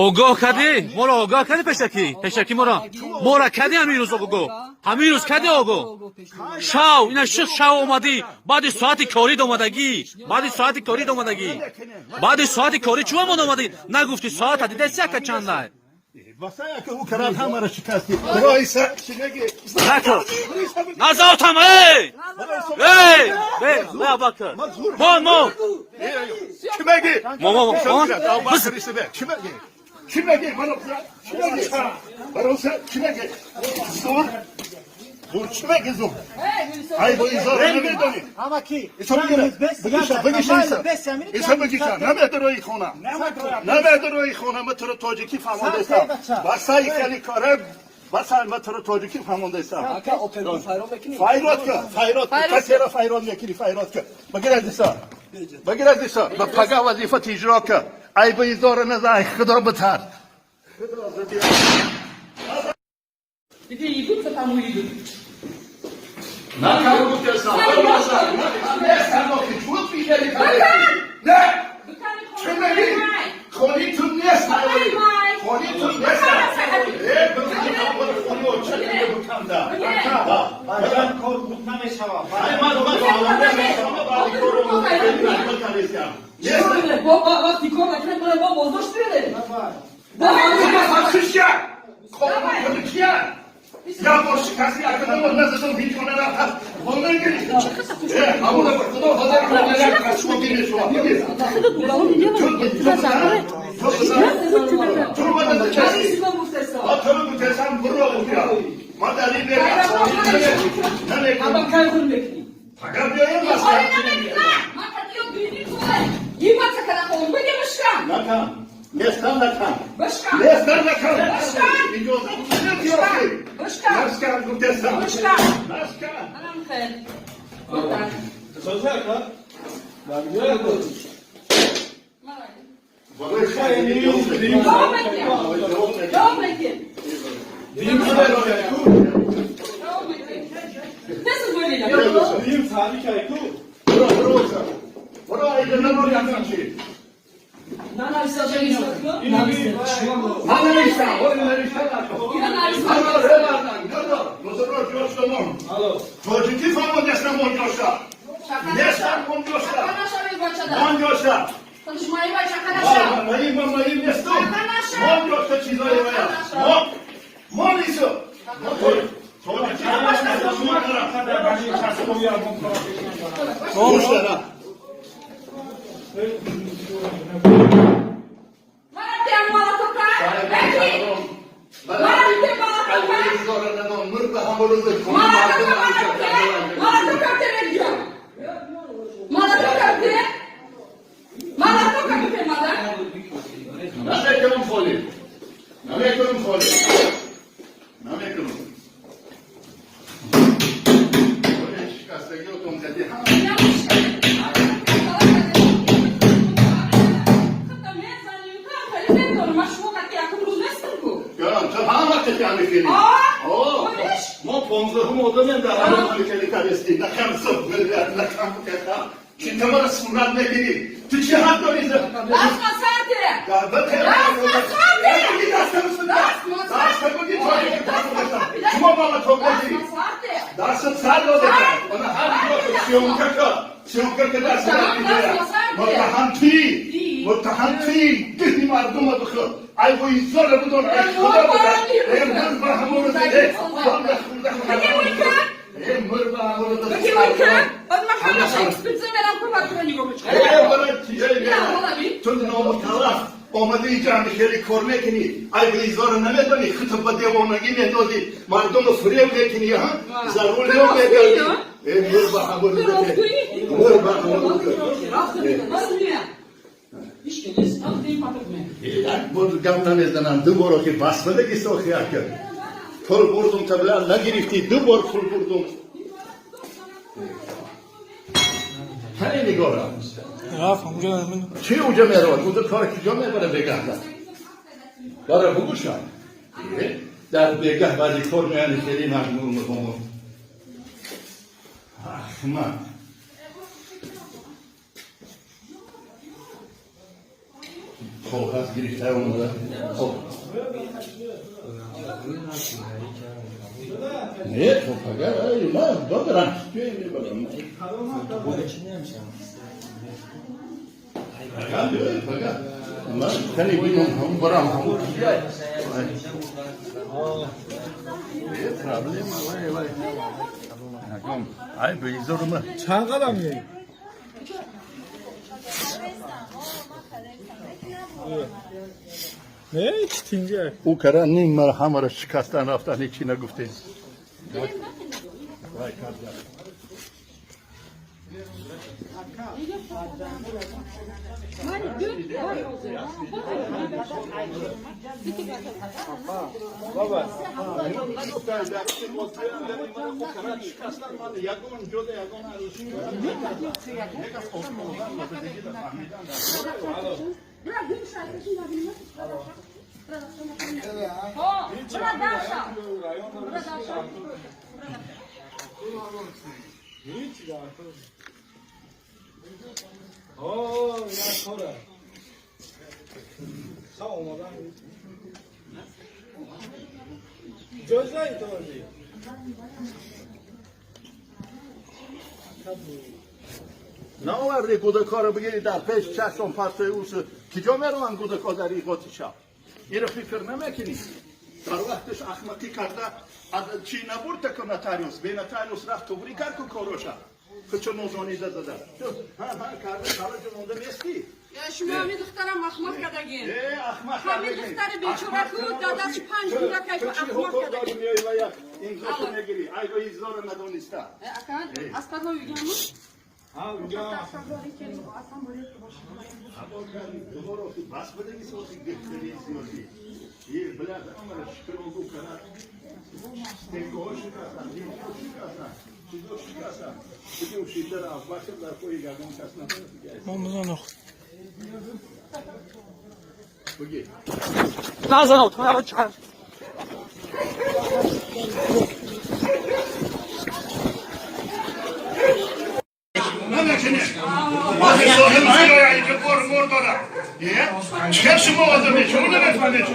Огоҳ кардӣ? Моро огоҳ кардӣ пешакӣ? Пешакӣ моро. Моро кардӣ ҳамин рӯз огоҳ. Ҳамин рӯз кардӣ огоҳ. Шав, ина шуд шав омадӣ. Баъди соати корӣ омадагӣ. Баъди соати корӣ омадагӣ. Баъди соати корӣ чӯ омад омадӣ? Нагуфтӣ соата дидаси яка чандай? Накун. Назавтам, эй! Эй! Эй, эй, Абакр. Мон, мон. Мо, мо, мо. Где идут, там уйдут. Ахмақ. Коғаз гирифта омада. Хоб. Не, хоб, агар ай, ман додарам, ҷое мебарам. Пага биёй, пага. Ман кани бинам, ҳамун барам, ҳамун киҷай. Е, проблема, вай, вай. Ягон, ай, беизорума. Чанд қадам меоӣ? Не, ҳеч тинҷа. Ӯ кара ним мара ҳамаро шикастан рафтан, ҳечи нагуфтем. Вай карда. Наоварди кӯдакҳоро бигирӣ дар пеш чашм партои ӯс киҷо мераванд кӯдакҳо дар иғоти шаб? Иро фикр намекунӣ? Дар вақташ ахмақӣ карда чӣ набурда ку нотариус, бе нотариус рафт туғрӣ кард ку короша. Худшо нозонида зада. Ҳа, ҳа, карда қалаҷо монда нестӣ. Шумо ҳамин духтарам ахмақ кардагин. Э, ахмақ Ҳамин духтари бечора ку дадаш панҷ кӯдакай ку ахмақ кардагин. Меои ва як имзошо мегирӣ. Айбо иззоро надониста. Ака, аз парҳо югаму? Бас бадаги соси гифтари зиёдӣ. Е, блядь, амара шикарогу карад. Стенгоҳо шикастан, линҳо шикастан, чизо шикастан. Диги ушидара Аббакр дар пои гардон кас надорад. Буги. Назан, отома чанд.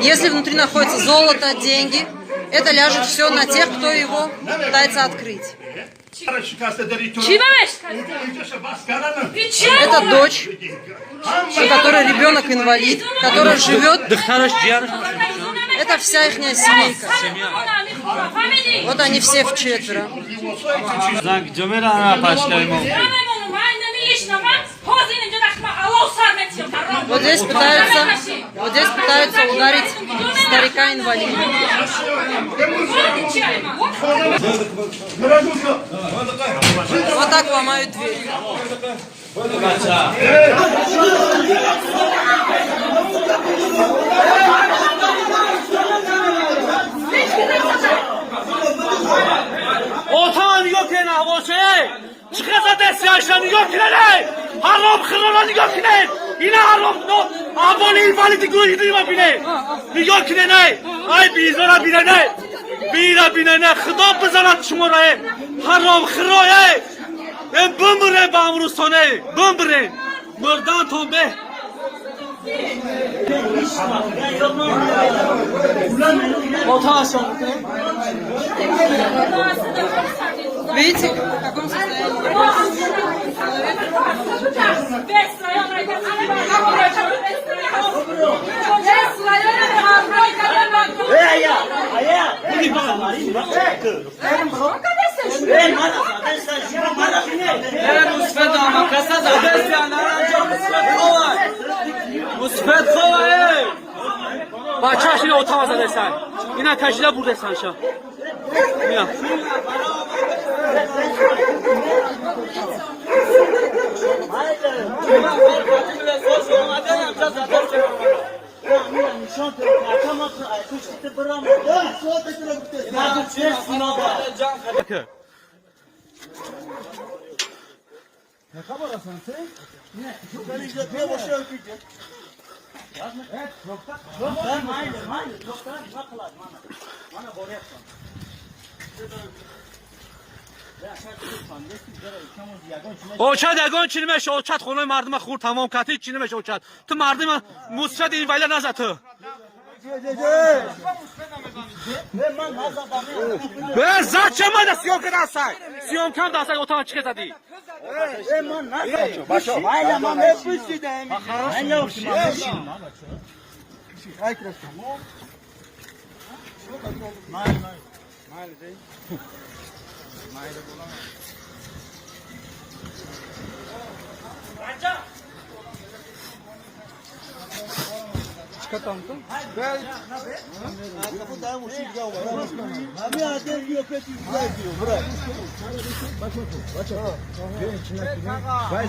Если внутри находится золото, деньги, это ляжет все на тех, кто его пытается открыть. Это дочь, у которой ребенок инвалид, которая живет. Духтараш ҷияраш. Это вся их семейка. Вот они все вчетверо. Зан киҷо мераванд пашкаи мо? Вот здесь пытаются ударить старика-инвалида. Вот так ломают дверь. Отама нигоҳ кунед, ҳавоше чӣ қадр дастиашра нигоҳ кунед, ҳаром хирора нигоҳ кунед, ина ҳаром аввали инвалиди гӯҳидима бинед, нигоҳ кунед, ай ай бизора бинед, ай бира бинед, худо бизанад шуморо, э ҳаром хиро, э э бимире ба амрӯзтон, э бимире, мурдантон беҳ. Отамашон. Видите, в каком состоянии? Мусфед хова, э бачааш ина отама задесан, ина кашида бурдесан ша ина. Очад ягон чӣ намеша, очад хонаи мардума хурд тамом кард, ҳеҷ чӣ намеша очад. Ту мардума мусфед ин вайла назад ту. Бе зад ча мада съёмка дастай. Съёмкам дастай отама чӣ задӣ?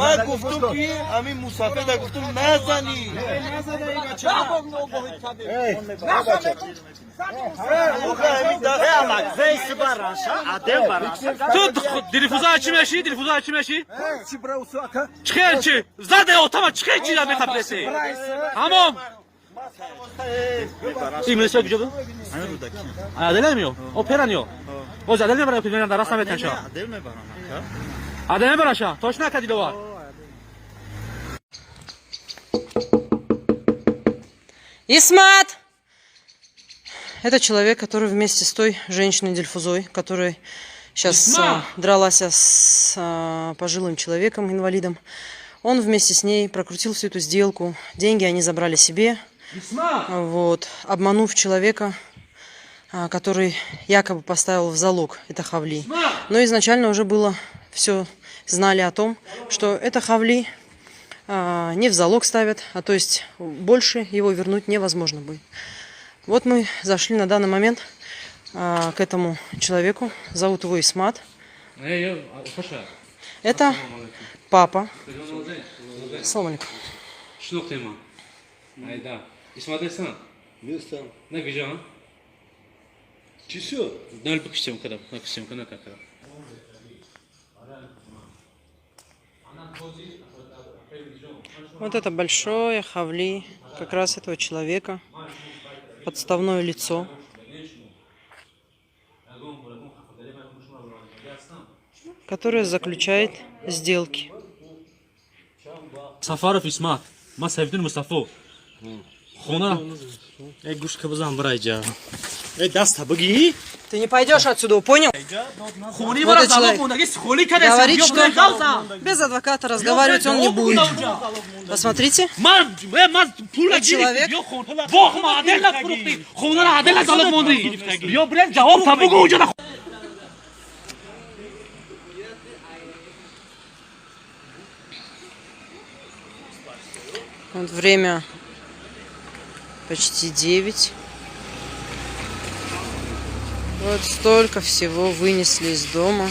Ман гуфтум ки ҳамин мусафеда гуфтум назанӣ. Ту дилфуза чӣ мешӣ? Дилфуза чӣ мешӣ? Чӣ чӣ? Зада отама чӣ чӣ да мехапреси? Тамом. Ин милисия куҷо буд? Адел намеё? О перан ё? Боз адел мебарад ки дар раст наметаша. Адел мебараша. Тош накади довар. Исмат! Это человек, который вместе с той женщиной Дельфузой, которая сейчас Исмат! Дралась с пожилым человеком, инвалидом, он вместе с ней прокрутил всю эту сделку. Деньги они забрали себе, Исмат! вот, обманув человека, который якобы поставил в залог это хавли. Но изначально уже было все, знали о том, что это хавли не в залог ставят, а то есть больше его вернуть невозможно будет. Вот мы зашли на данный момент к этому человеку, зовут его Исмат. Это папа. Салам алейкум. Шинохтема. Айда. Исмат эсан? Нестам. На гиҷа? Чӣ шуд? Нал бикиштем кадам, накиштем кана кака. Вот это большое хавли как раз этого человека, подставное лицо, которое заключает сделки. Сафаров Исмат. Ман Сайфиддин Мустафо. Хона Эй, гӯшка бизан бирайҷа. Эй, даста бигӣ. Ты не пойдешь отсюда, понял? Хони Вот бара этот залог человек. мондаги холи кадесам. Говорит, что без адвоката разговаривать он не будет. Посмотрите. Ман ман пула Этот человек. Бох ма адела фурухти. Хонара адела залог монди. Биё брем ҷавоб та бугу уҷа. Вот время почти 9. Вот столько всего вынесли из дома.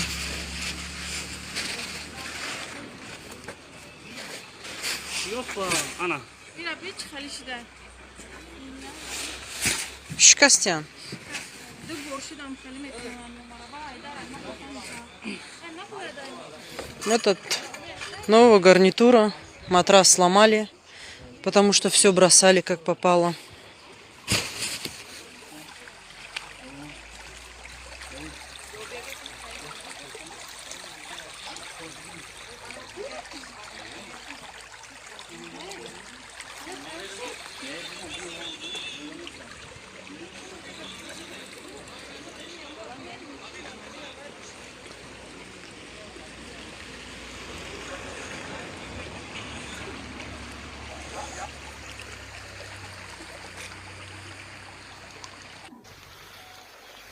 Шикастян. Этот нового гарнитура. Матрас сломали, потому что все бросали как попало.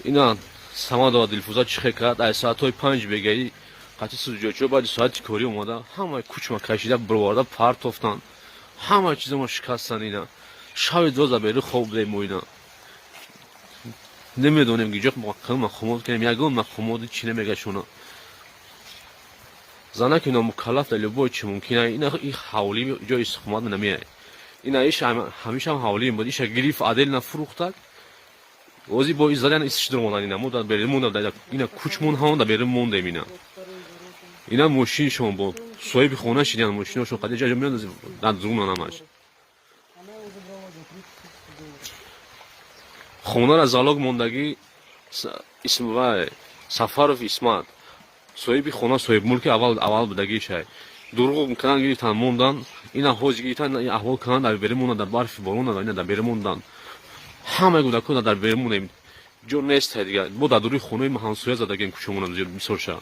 Ина Самадова Дилфуза чӣ хел кард? Ай соатҳои 5 бегаӣ қатъи суҷочиҳо баъди соати корӣ омада ҳамаи кучма кашида бироварда партофтанд, ҳамаи чиза мо шикастанд. Ина шаби 12 бери хоб будем мо. Ина намедонем ки ҷо мақомот кунем, ягон мақомоти чӣ намегашона. Занаки номукаллаф дар любой чӣ мумкин. Ина и ҳавлӣ ҷои истиқомат намеяй. Ина иш ҳамешам ҳавлӣ буд, иша гирифт, адел нафурӯхтак. Ози бо изалян исшидр монан. Ина мо дар берин монда, ина кучмон ҳамон дар берин мондем. Ина ина мошиншон бо соҳиби хона шидан, мошиношон қади ҷаҷо меандозем дар зунан ҳамаш. Хонара залог мондагӣ Исмвай Сафаров Исмат. Соҳиби хона, соҳиби мулки аввал аввал будагишай. Дурӯғ кунан, гирифтан, мондан. Ина ҳоҷ гирифтан, ин аҳвол кунан, дар берун мондан, дар барфи борон, ина дар берун мондан. Ҳамаи кӯдакон дар берун монем. Ҷо нест, дигар. Мо дар дуруи хонаи ҳамсоя задагем, кӯчамонам зиёд бисёр ша.